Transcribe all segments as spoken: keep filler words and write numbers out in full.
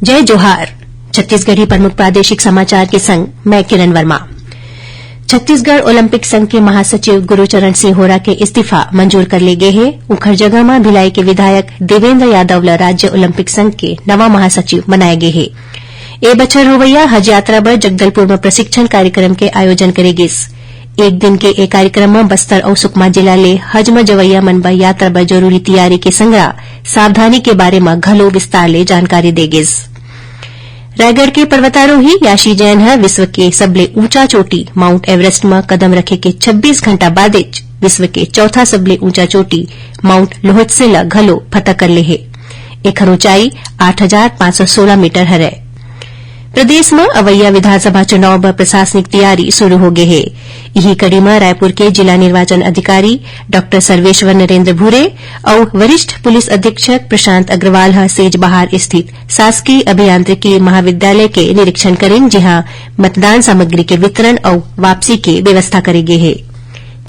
जय जोहार। छत्तीसगढ़ी प्रमुख प्रादेशिक समाचार के संग मैं किरण वर्मा। छत्तीसगढ़ ओलंपिक संघ के महासचिव गुरुचरण सिंह होरा के इस्तीफा मंजूर कर ले गे हे। उंखर जगह म भिलाई के विधायक देवेंद्र यादव ल राज्य ओलंपिक संघ के नवा महासचिव बनाए गे हे। ए बछर होवइया हज यात्रा बर जगदलपुर म प्रशिक्षण कार्यक्रम के आयोजन करे गिस। एक दिन के ए कार्यक्रम म बस्तर अउ सुकमा जिला ले हज म जवइया मन बर यात्रा बर जरूरी तियारी के संगरा सावधानी के बारे म घलो विस्तार ले जानकारी दे गिस। रायगढ़ के पर्वतारोही याशी जैन ह विश्व के सबले ऊंचा चोटी माउंट एवरेस्ट म कदम रखे के छब्बीस घंटा बादेच विश्व के चौथा सबले ऊंचा चोटी माउंट लोहटसे ल घलो फतह कर ले हे। एखर ऊंचाई आठ हजार पाँच सौ सोलह मीटर हरय। प्रदेश म अवइया विधानसभा चुनाव बर प्रशासनिक तैयारी शुरू हो गे हे। इही कड़ी म रायपुर के जिला निर्वाचन अधिकारी डॉक्टर सर्वेश्वर नरेंद्र भूरे अउ वरिष्ठ पुलिस अधीक्षक प्रशांत अग्रवाल ह सेजबहार स्थित शासकीय अभियांत्रिकी महाविद्यालय के निरीक्षण करिन, जिहां मतदान सामग्री के वितरण अउ वापसी के व्यवस्था करे गे हे।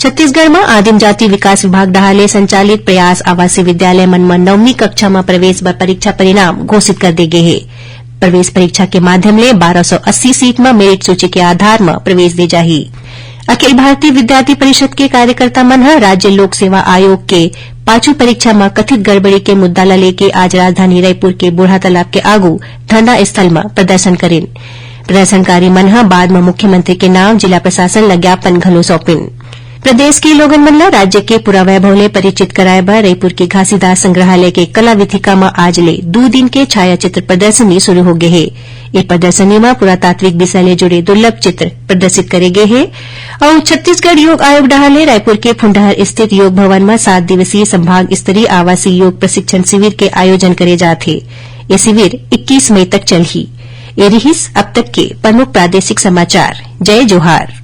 छत्तीसगढ़ म आदिम जाति विकास विभाग डहार ले संचालित प्रयास आवासीय विद्यालय मन म नवमी कक्षा म प्रवेश बर परीक्षा परिणाम घोषित कर दे गे हे। प्रवेश परीक्षा के माध्यम ले बारह सौ अस्सी सीट म मेरिट सूची के आधार म प्रवेश दे जाही। अखिल भारतीय विद्यार्थी परिषद के कार्यकर्ता मन ह राज्य लोक सेवा आयोग के पाछू परीक्षा म कथित गड़बड़ी के मुद्दा ल लेके आज राजधानी रायपुर के बूढ़ा तालाब के आगू धरना स्थल म प्रदर्शन करिन। प्रदर्शनकारी मन ह बाद म मुख्यमंत्री के नाम जिला प्रशासन ल ज्ञापन घलो सौंपिन। प्रदेश के लोगन मन ल राज्य के पूरा वैभव ले परिचित कराए बर रईपुर के घासीदास संग्रहालय के कला विथिका म आज ले दू दिन के छायाचित्र प्रदर्शनी शुरू हो गे हे। ए प्रदर्शनी म पुरातात्विक विषय ले जुड़े दुर्लभ चित्र प्रदर्शित करे गे हे। अउ छत्तीसगढ़ योग आयोग डहार ले रायपुर के फुंडहर स्थित योग भवन म सात दिवसीय संभाग स्तरीय आवासीय योग प्रशिक्षण शिविर के आयोजन करे जात हे। ए शिविर इक्कीस मई तक चलही। ए रिहिस अब तक के प्रमुख प्रादेशिक समाचार। जय जोहार।